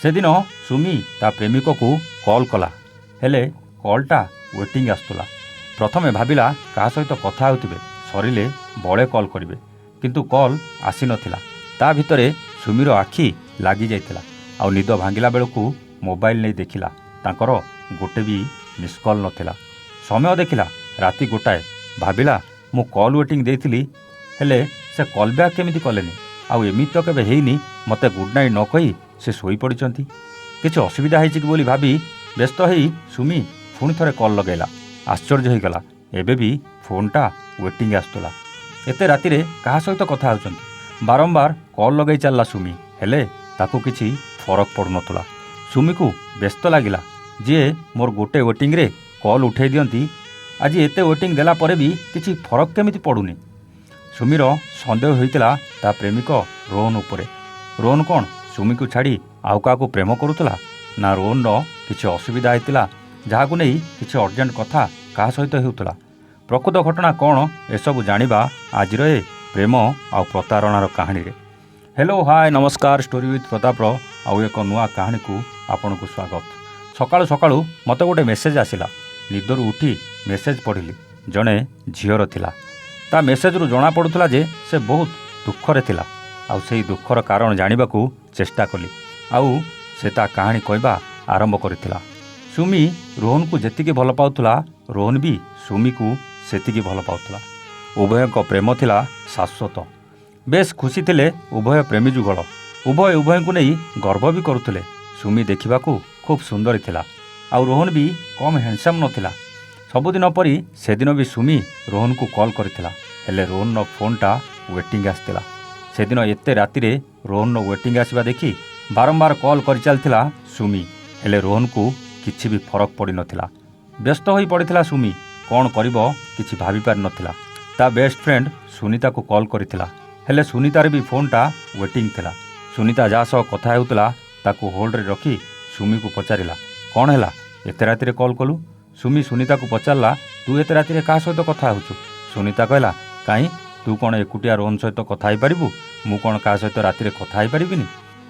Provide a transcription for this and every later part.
ସେଦିନ ସୁମି ତା ପ୍ରେମିକକୁ କଲ୍ କଲା, ହେଲେ କଲ୍ଟା ୱେଟିଂ ଆସୁଥିଲା। ପ୍ରଥମେ ଭାବିଲା କାହା ସହିତ କଥା ହେଉଥିବେ, ସରିଲେ ବଳେ କଲ୍ କରିବେ। କିନ୍ତୁ କଲ୍ ଆସିନଥିଲା। ତା ଭିତରେ ସୁମିର ଆଖି ଲାଗିଯାଇଥିଲା ଆଉ ନିଦ ଭାଙ୍ଗିଲା ବେଳକୁ ମୋବାଇଲ ନେଇ ଦେଖିଲା, ତାଙ୍କର ଗୋଟେ ବି ମିସ୍ କଲ୍ ନଥିଲା। ସମୟ ଦେଖିଲା ରାତି 1। ଭାବିଲା, ମୁଁ କଲ୍ ୱେଟିଂ ଦେଇଥିଲି, ହେଲେ ସେ କଲ୍ ବ୍ୟାକ୍ କେମିତି କଲେନି? ଆଉ ଏମିତି ତ କେବେ ହେଇନି, ମୋତେ ଗୁଡ଼୍ ନାଇଟ୍ ନ କହି ସେ ଶୋଇପଡ଼ିଛନ୍ତି। କିଛି ଅସୁବିଧା ହେଇଛି କି ବୋଲି ଭାବି ବ୍ୟସ୍ତ ହେଇ ସୁମି ପୁଣି ଥରେ କଲ୍ ଲଗାଇଲା। ଆଶ୍ଚର୍ଯ୍ୟ ହୋଇଗଲା, ଏବେ ବି ଫୋନ୍ଟା ୱେଟିଂ ଆସୁଥିଲା। ଏତେ ରାତିରେ କାହା ସହିତ କଥା ହେଉଛନ୍ତି? ବାରମ୍ବାର କଲ୍ ଲଗାଇ ଚାଲିଲା ସୁମି, ହେଲେ ତାକୁ କିଛି ଫରକ ପଡ଼ୁନଥିଲା। ସୁମିକୁ ବ୍ୟସ୍ତ ଲାଗିଲା, ଯିଏ ମୋର ଗୋଟେ ୱେଟିଂରେ କଲ୍ ଉଠାଇ ଦିଅନ୍ତି, ଆଜି ଏତେ ୱେଟିଂ ଦେଲା ପରେ ବି କିଛି ଫରକ କେମିତି ପଡ଼ୁନି? ସୁମିର ସନ୍ଦେହ ହୋଇଥିଲା ତା ପ୍ରେମିକ ରୋହନ ଉପରେ। ରୋହନ କ'ଣ ସୁମିକୁ ଛାଡ଼ି ଆଉ କାହାକୁ ପ୍ରେମ କରୁଥିଲା, ନା ରୋହନର କିଛି ଅସୁବିଧା ହେଇଥିଲା, ଯାହାକୁ ନେଇ କିଛି ଅର୍ଜେଣ୍ଟ କଥା କାହା ସହିତ ହେଉଥିଲା? ପ୍ରକୃତ ଘଟଣା କ'ଣ, ଏସବୁ ଜାଣିବା ଆଜିର ଏ ପ୍ରେମ ଆଉ ପ୍ରତାରଣାର କାହାଣୀରେ। ହ୍ୟାଲୋ, ହାଏ, ନମସ୍କାର। ଷ୍ଟୋରି ୱିଥ୍ ପ୍ରତାପର ଆଉ ଏକ ନୂଆ କାହାଣୀକୁ ଆପଣଙ୍କୁ ସ୍ୱାଗତ। ସକାଳୁ ସକାଳୁ ମୋତେ ଗୋଟେ ମେସେଜ୍ ଆସିଲା। ନିଦରୁ ଉଠି ମେସେଜ୍ ପଢ଼ିଲି। ଜଣେ ଝିଅର ଥିଲା। ତା ମେସେଜରୁ ଜଣାପଡ଼ୁଥିଲା ଯେ ସେ ବହୁତ ଦୁଃଖରେ ଥିଲା ଆଉ ସେଇ ଦୁଃଖର କାରଣ ଜାଣିବାକୁ ଚେଷ୍ଟା କଲି ଆଉ ସେ ତା କାହାଣୀ କହିବା ଆରମ୍ଭ କରିଥିଲା। ସୁମି ରୋହନକୁ ଯେତିକି ଭଲ ପାଉଥିଲା, ରୋହନ ବି ସୁମିକୁ ସେତିକି ଭଲ ପାଉଥିଲା। ଉଭୟଙ୍କ ପ୍ରେମ ଥିଲା ଶାଶ୍ୱତ। ବେଶ୍ ଖୁସି ଥିଲେ ଉଭୟ ପ୍ରେମୀ ଯୁଗଳ। ଉଭୟ ଉଭୟଙ୍କୁ ନେଇ ଗର୍ବ ବି କରୁଥିଲେ। ସୁମି ଦେଖିବାକୁ ଖୁବ୍ ସୁନ୍ଦରୀ ଥିଲା ଆଉ ରୋହନ ବି କମ୍ ହ୍ୟାଣ୍ଡସମ୍ ନଥିଲା। ସବୁଦିନ ପରି ସେଦିନ ବି ସୁମି ରୋହନକୁ କଲ୍ କରିଥିଲା, ହେଲେ ରୋହନର ଫୋନ୍ଟା ୱେଟିଂ ଆସିଥିଲା। ସେଦିନ ଏତେ ରାତିରେ ରୋହନର ୱେଟିଂ ଆସିବା ଦେଖି ବାରମ୍ବାର କଲ୍ କରିଚାଲିଥିଲା ସୁମି, ହେଲେ ରୋହନକୁ କିଛି ବି ଫରକ ପଡ଼ିନଥିଲା। ବ୍ୟସ୍ତ ହୋଇ ପଡ଼ିଥିଲା ସୁମି। କ'ଣ କରିବ କିଛି ଭାବିପାରିନଥିଲା। ତା ବେଷ୍ଟ ଫ୍ରେଣ୍ଡ ସୁନିତାକୁ କଲ୍ କରିଥିଲା, ହେଲେ ସୁନିତାର ବି ଫୋନ୍ଟା ୱେଟିଂ ଥିଲା। ସୁନିତା ଯାହା ସହ କଥା ହେଉଥିଲା, ତାକୁ ହୋଲ୍ଡରେ ରଖି ସୁମିକୁ ପଚାରିଲା, "କ'ଣ ହେଲା, ଏତେ ରାତିରେ କଲ୍ କଲୁ?" ସୁମି ସୁନିତାକୁ ପଚାରିଲା, "ତୁ ଏତେ ରାତିରେ କାହା ସହିତ କଥା ହେଉଛୁ?" ସୁନିତା କହିଲା, "କାହିଁ, ତୁ କ'ଣ ଏକୁଟିଆ ରୋହନ ସହିତ କଥା ହେଇପାରିବୁ? ମୁଁ କ'ଣ କାହା ସହିତ ରାତିରେ କଥା ହେଇପାରିବିନି?"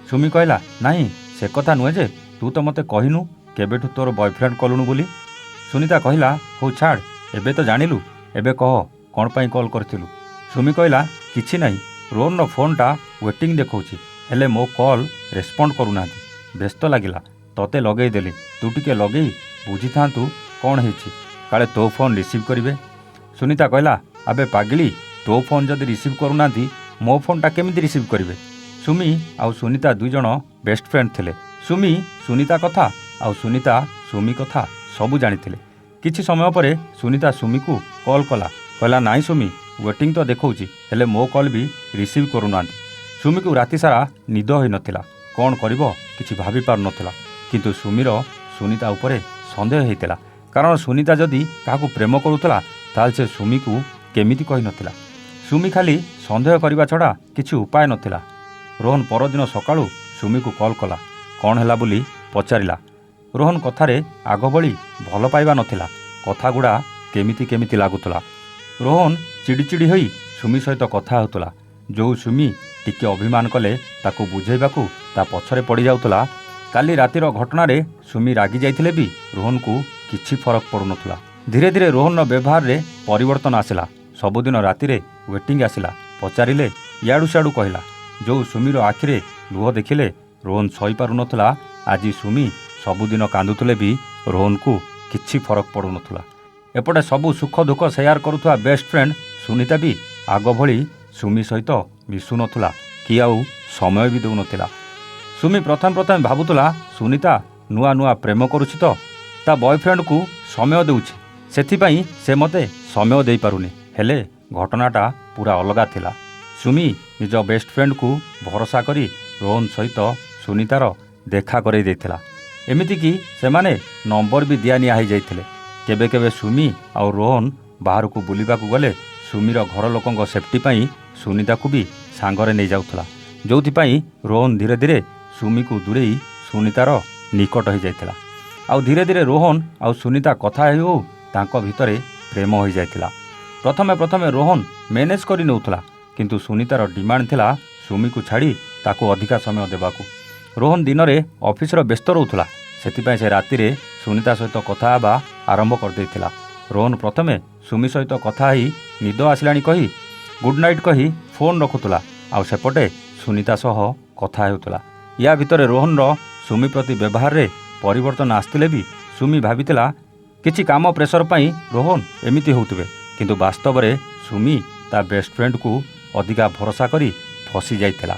ସୁମି କହିଲା, "ନାହିଁ, ସେ କଥା ନୁହେଁ ଯେ, ତୁ ତ ମୋତେ କହିନୁ କେବେଠୁ ତୋର ବୟଫ୍ରେଣ୍ଡ କଲୁଣୁ ବୋଲି।" ସୁନିତା କହିଲା, "ହଉ ଛାଡ଼, ଏବେ ତ ଜାଣିଲୁ, ଏବେ କହ କ'ଣ ପାଇଁ କଲ୍ କରିଥିଲୁ?" ସୁମି କହିଲା, "କିଛି ନାହିଁ, ରୋହନର ଫୋନ୍ଟା ୱେଟିଂ ଦେଖାଉଛି, ହେଲେ ମୋ କଲ୍ ରେସ୍ପଣ୍ଡ କରୁନାହାନ୍ତି। ବ୍ୟସ୍ତ ଲାଗିଲା, ତତେ ଲଗେଇଦେଲି, ତୁ ଟିକେ ଲଗେଇ ବୁଝିଥାନ୍ତୁ କ'ଣ ହେଇଛି, କାଳେ ତୋ ଫୋନ୍ ରିସିଭ୍ କରିବେ।" ସୁନିତା କହିଲା, "ଆବେ ପାଗିଳି, ତୋ ଫୋନ୍ ଯଦି ରିସିଭ୍ କରୁନାହାନ୍ତି, ମୋ ଫୋନ୍ଟା କେମିତି ରିସିଭ୍ କରିବେ?" ସୁମି ଆଉ ସୁନିତା ଦୁଇ ଜଣ ବେଷ୍ଟ ଫ୍ରେଣ୍ଡ ଥିଲେ। ସୁମି ସୁନିତା କଥା ଆଉ ସୁନିତା ସୁମି କଥା ସବୁ ଜାଣିଥିଲେ। କିଛି ସମୟ ପରେ ସୁନିତା ସୁମିକୁ କଲ୍ କଲା। କହିଲା, "ନାଇଁ ସୁମି, ୱେଟିଂ ତ ଦେଖାଉଛି, ହେଲେ ମୋ କଲ୍ ବି ରିସିଭ୍ କରୁନାହାନ୍ତି।" ସୁମିକୁ ରାତିସାରା ନିଦ ହୋଇନଥିଲା। କ'ଣ କରିବ କିଛି ଭାବି ପାରୁନଥିଲା। କିନ୍ତୁ ସୁମିର ସୁନିତା ଉପରେ ସନ୍ଦେହ ହେଇଥିଲା, କାରଣ ସୁନିତା ଯଦି କାହାକୁ ପ୍ରେମ କରୁଥିଲା, ତାହେଲେ ସେ ସୁମିକୁ କେମିତି କହିନଥିଲା? ସୁମି ଖାଲି ସନ୍ଦେହ କରିବା ଛଡ଼ା କିଛି ଉପାୟ ନଥିଲା। ରୋହନ ପରଦିନ ସକାଳୁ ସୁମିକୁ କଲ୍ କଲା। କ'ଣ ହେଲା ବୋଲି ପଚାରିଲା। ରୋହନ କଥାରେ ଆଗ ଭଳି ଭଲ ପାଇବା ନଥିଲା। କଥାଗୁଡ଼ା କେମିତି କେମିତି ଲାଗୁଥିଲା। ରୋହନ ଚିଡ଼ି ଚିଡ଼ି ହୋଇ ସୁମି ସହିତ କଥା ହେଉଥିଲା। ଯେଉଁ ସୁମି ଟିକେ ଅଭିମାନ କଲେ ତାକୁ ବୁଝେଇବାକୁ ତା ପଛରେ ପଡ଼ିଯାଉଥିଲା, କାଲି ରାତିର ଘଟଣାରେ ସୁମି ରାଗି ଯାଇଥିଲେ ବି ରୋହନକୁ କିଛି ଫରକ ପଡ଼ୁନଥିଲା। ଧୀରେ ଧୀରେ ରୋହନର ବ୍ୟବହାରରେ ପରିବର୍ତ୍ତନ ଆସିଲା। ସବୁଦିନ ରାତିରେ ୱେଟିଂ ଆସିଲା, ପଚାରିଲେ ଇଆଡ଼ୁ ସିଆଡ଼ୁ କହିଲା। ଯେଉଁ ସୁମିର ଆଖିରେ ଲୁହ ଦେଖିଲେ ରୋହନ ସହିପାରୁନଥିଲା, ଆଜି ସୁମି ସବୁଦିନ କାନ୍ଦୁଥିଲେ ବି ରୋହନକୁ କିଛି ଫରକ ପଡ଼ୁନଥିଲା। ଏପଟେ ସବୁ ସୁଖ ଦୁଃଖ ସେୟାର କରୁଥିବା ବେଷ୍ଟ ଫ୍ରେଣ୍ଡ ସୁନିତା ବି ଆଗ ଭଳି ସୁମି ସହିତ ମିଶୁନଥିଲା କି ଆଉ ସମୟ ବି ଦେଉନଥିଲା। ସୁମି ପ୍ରଥମେ ପ୍ରଥମେ ଭାବୁଥିଲା, ସୁନିତା ନୂଆ ନୂଆ ପ୍ରେମ କରୁଛି ତ ତା ବୟଫ୍ରେଣ୍ଡକୁ ସମୟ ଦେଉଛି, ସେଥିପାଇଁ ସେ ମୋତେ ସମୟ ଦେଇପାରୁନି। ହେଲେ ଘଟଣାଟା ପୁରା ଅଲଗା ଥିଲା। ସୁମି ନିଜ ବେଷ୍ଟ ଫ୍ରେଣ୍ଡକୁ ଭରସା କରି ରୋହନ ସହିତ ସୁନିତାର ଦେଖା କରାଇ ଦେଇଥିଲା। ଏମିତିକି ସେମାନେ ନମ୍ବର ବି ଦିଆ ନିଆ ହେଇଯାଇଥିଲେ। କେବେ କେବେ ସୁମି ଆଉ ରୋହନ ବାହାରକୁ ବୁଲିବାକୁ ଗଲେ ସୁମିର ଘର ଲୋକଙ୍କ ସେଫ୍ଟି ପାଇଁ ସୁନିତାକୁ ବି ସାଙ୍ଗରେ ନେଇଯାଉଥିଲା, ଯେଉଁଥିପାଇଁ ରୋହନ ଧୀରେ ଧୀରେ ସୁମିକୁ ଦୂରେଇ ସୁନିତାର ନିକଟ ହୋଇଯାଇଥିଲା। ଆଉ ଧୀରେ ଧୀରେ ରୋହନ ଆଉ ସୁନିତା କଥା ହେଉ ହେଉ ତାଙ୍କ ଭିତରେ ପ୍ରେମ ହୋଇଯାଇଥିଲା। ପ୍ରଥମେ ପ୍ରଥମେ ରୋହନ ମ୍ୟାନେଜ୍ କରି ନେଉଥିଲା, କିନ୍ତୁ ସୁନିତାର ଡିମାଣ୍ଡ ଥିଲା ସୁମିକୁ ଛାଡ଼ି ତାକୁ ଅଧିକା ସମୟ ଦେବାକୁ। ରୋହନ ଦିନରେ ଅଫିସର ବ୍ୟସ୍ତ ରହୁଥିଲା, ସେଥିପାଇଁ ସେ ରାତିରେ ସୁନିତା ସହିତ କଥା ହେବା ଆରମ୍ଭ କରିଦେଇଥିଲା। ରୋହନ ପ୍ରଥମେ ସୁମି ସହିତ କଥା ହେଇ ନିଦ ଆସିଲାଣି କହି ଗୁଡ୍ ନାଇଟ୍ କହି ଫୋନ୍ ରଖୁଥିଲା, ଆଉ ସେପଟେ ସୁନିତା ସହ କଥା ହେଉଥିଲା। ୟା ଭିତରେ ରୋହନର ସୁମି ପ୍ରତି ବ୍ୟବହାରରେ ପରିବର୍ତ୍ତନ ଆସିଥିଲେ ବି ସୁମି ଭାବିଥିଲା କିଛି କାମ ପ୍ରେସର ପାଇଁ ରୋହନ ଏମିତି ହେଉଥିବେ। କିନ୍ତୁ ବାସ୍ତବରେ ସୁମି ତା ବେଷ୍ଟ ଫ୍ରେଣ୍ଡକୁ ଅଧିକା ଭରସା କରି ଫସି ଯାଇଥିଲା।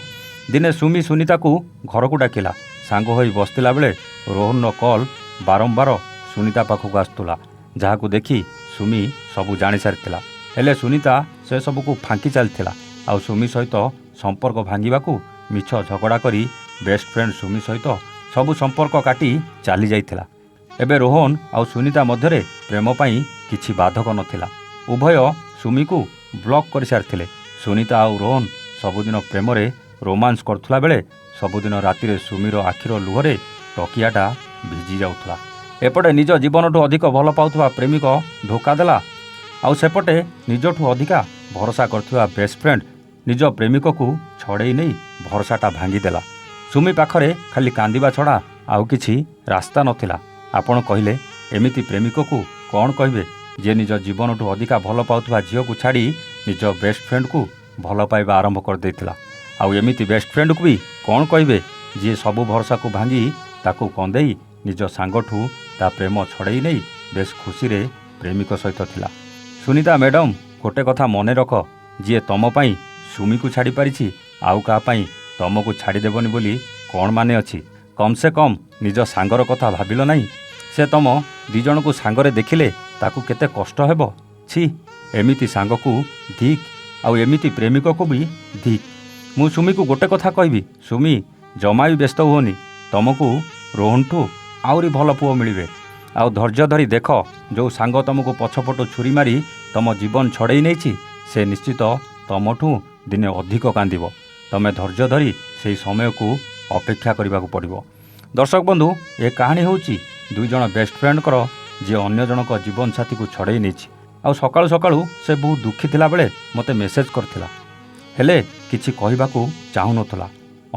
ଦିନେ ସୁମି ସୁନିତାକୁ ଘରକୁ ଡାକିଲା। ସାଙ୍ଗ ହୋଇ ବସିଥିଲା ବେଳେ ରୋହନର କଲ୍ ବାରମ୍ବାର ସୁନିତା ପାଖକୁ ଆସୁଥିଲା, ଯାହାକୁ ଦେଖି ସୁମି ସବୁ ଜାଣିସାରିଥିଲା। ହେଲେ ସୁନିତା ସେସବୁକୁ ଫାଙ୍କି ଚାଲିଥିଲା, ଆଉ ସୁମି ସହିତ ସମ୍ପର୍କ ଭାଙ୍ଗିବାକୁ ମିଛ ଝଗଡ଼ା କରି ବେଷ୍ଟ ଫ୍ରେଣ୍ଡ ସୁମି ସହିତ ସବୁ ସମ୍ପର୍କ କାଟି ଚାଲି ଯାଇଥିଲା। ଏବେ ରୋହନ ଆଉ ସୁନିତା ମଧ୍ୟରେ ପ୍ରେମ ପାଇଁ କିଛି ବାଧକ ନଥିଲା। ଉଭୟ ସୁମିକୁ ବ୍ଲକ୍ କରିସାରିଥିଲେ। ସୁନିତା ଆଉ ରୋହନ ସବୁଦିନ ପ୍ରେମରେ ରୋମାନ୍ସ କରୁଥିଲା ବେଳେ ସବୁଦିନ ରାତିରେ ସୁମିର ଆଖିର ଲୁହରେ ତକିଆଟା ଭିଜି ଯାଉଥିଲା। ଏପଟେ ନିଜ ଜୀବନଠୁ ଅଧିକ ଭଲ ପାଉଥିବା ପ୍ରେମିକ ଧୋକା ଦେଲା, ଆଉ ସେପଟେ ନିଜଠୁ ଅଧିକା ଭରସା କରୁଥିବା ବେଷ୍ଟ ଫ୍ରେଣ୍ଡ ନିଜ ପ୍ରେମିକକୁ ଛଡ଼େଇ ନେଇ ଭରସାଟା ଭାଙ୍ଗିଦେଲା। ସୁମି ପାଖରେ ଖାଲି କାନ୍ଦିବା ଛଡ଼ା ଆଉ କିଛି ରାସ୍ତା ନଥିଲା। ଆପଣ କହିଲେ, ଏମିତି ପ୍ରେମିକକୁ କ'ଣ କହିବେ, ଯିଏ ନିଜ ଜୀବନଠୁ ଅଧିକା ଭଲ ପାଉଥିବା ଝିଅକୁ ଛାଡ଼ି ନିଜ ବେଷ୍ଟ ଫ୍ରେଣ୍ଡକୁ ଭଲ ପାଇବା ଆରମ୍ଭ କରିଦେଇଥିଲା? ଆଉ ଏମିତି ବେଷ୍ଟ ଫ୍ରେଣ୍ଡକୁ ବି କ'ଣ କହିବେ, ଯିଏ ସବୁ ଭରସାକୁ ଭାଙ୍ଗି ତାକୁ କନ୍ଦେଇ ନିଜ ସାଙ୍ଗଠୁ ତା ପ୍ରେମ ଛଡ଼େଇ ନେଇ ବେଶ ଖୁସିରେ ପ୍ରେମିକ ସହିତ ଥିଲା? ସୁନିତା ମ୍ୟାଡ଼ମ୍, ଗୋଟେ କଥା ମନେ ରଖ, ଯିଏ ତମ ପାଇଁ ସୁମିକୁ ଛାଡ଼ିପାରିଛି, ଆଉ କାହା ପାଇଁ ତମକୁ ଛାଡ଼ିଦେବନି ବୋଲି କ'ଣ ମାନେ ଅଛି? କମ୍ ସେ କମ୍ ନିଜ ସାଙ୍ଗର କଥା ଭାବିଲ ନାହିଁ? ସେ ତମ ଦୁଇ ଜଣଙ୍କୁ ସାଙ୍ଗରେ ଦେଖିଲେ ତାକୁ କେତେ କଷ୍ଟ ହେବ। ଛି, ଏମିତି ସାଙ୍ଗକୁ ଧିକ୍, ଆଉ ଏମିତି ପ୍ରେମିକକୁ ବି ଧିକ୍। ମୁଁ ସୁମିକୁ ଗୋଟେ କଥା କହିବି, ସୁମି ଜମା ବି ବ୍ୟସ୍ତ ହୁଅନି, ତମକୁ ରୋହନଠୁ ଆହୁରି ଭଲ ପୁଅ ମିଳିବେ। ଆଉ ଧୈର୍ଯ୍ୟ ଧରି ଦେଖ, ଯେଉଁ ସାଙ୍ଗ ତମକୁ ପଛପଟୁ ଛୁରୀ ମାରି ତମ ଜୀବନ ଛଡ଼େଇ ନେଇଛି, ସେ ନିଶ୍ଚିତ ତମଠୁ ଦିନେ ଅଧିକ କାନ୍ଦିବ। ତମେ ଧୈର୍ଯ୍ୟ ଧରି ସେହି ସମୟକୁ ଅପେକ୍ଷା କରିବାକୁ ପଡ଼ିବ। ଦର୍ଶକ ବନ୍ଧୁ, ଏ କାହାଣୀ ହେଉଛି ଦୁଇ ଜଣ ବେଷ୍ଟ ଫ୍ରେଣ୍ଡଙ୍କର, ଯିଏ ଅନ୍ୟ ଜଣଙ୍କ ଜୀବନସାଥୀକୁ ଛଡ଼େଇ ନେଇଛି। ଆଉ ସକାଳୁ ସକାଳୁ ସେ ବହୁତ ଦୁଃଖୀ ଥିଲାବେଳେ ମୋତେ ମେସେଜ୍ କରିଥିଲା, ହେଲେ କିଛି କହିବାକୁ ଚାହୁଁନଥିଲା।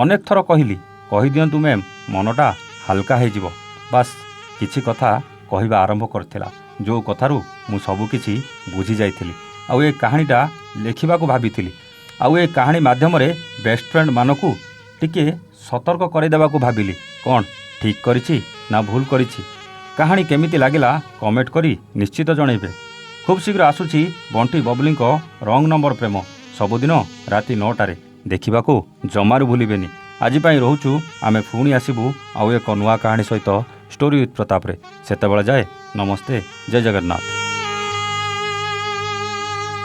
ଅନେକ ଥର କହିଲି, କହିଦିଅନ୍ତୁ ମ୍ୟାମ୍, ମନଟା ହାଲକା ହେଇଯିବ। ବାସ୍ କିଛି କଥା କହିବା ଆରମ୍ଭ କରିଥିଲା, ଯେଉଁ କଥାରୁ ମୁଁ ସବୁକିଛି ବୁଝି ଯାଇଥିଲି, ଆଉ ଏ କାହାଣୀଟା ଲେଖିବାକୁ ଭାବିଥିଲି, ଆଉ ଏ କାହାଣୀ ମାଧ୍ୟମରେ ବେଷ୍ଟ ଫ୍ରେଣ୍ଡମାନଙ୍କୁ ଟିକିଏ ସତର୍କ କରାଇଦେବାକୁ ଭାବିଲି। କ'ଣ ଠିକ୍ କରିଛି ନା ଭୁଲ କରିଛି? କାହାଣୀ କେମିତି ଲାଗିଲା କମେଣ୍ଟ କରି ନିଶ୍ଚିତ ଜଣାଇବେ। ଖୁବ୍ ଶୀଘ୍ର ଆସୁଛି ବଣ୍ଟି ବବଲିଙ୍କ ରଙ୍ଗ ନମ୍ବର ପ୍ରେମ, ସବୁଦିନ ରାତି 9ଟାରେ ଦେଖିବାକୁ ଜମାରୁ ଭୁଲିବେନି। ଆଜି ପାଇଁ ରହୁଛୁ ଆମେ, ପୁଣି ଆସିବୁ ଆଉ ଏକ ନୂଆ କାହାଣୀ ସହିତ ଷ୍ଟୋରି ୱିଥ୍ ପ୍ରତାପରେ। ସେତେବେଳେ ଯାଏ ନମସ୍ତେ, ଜୟ ଜଗନ୍ନାଥ।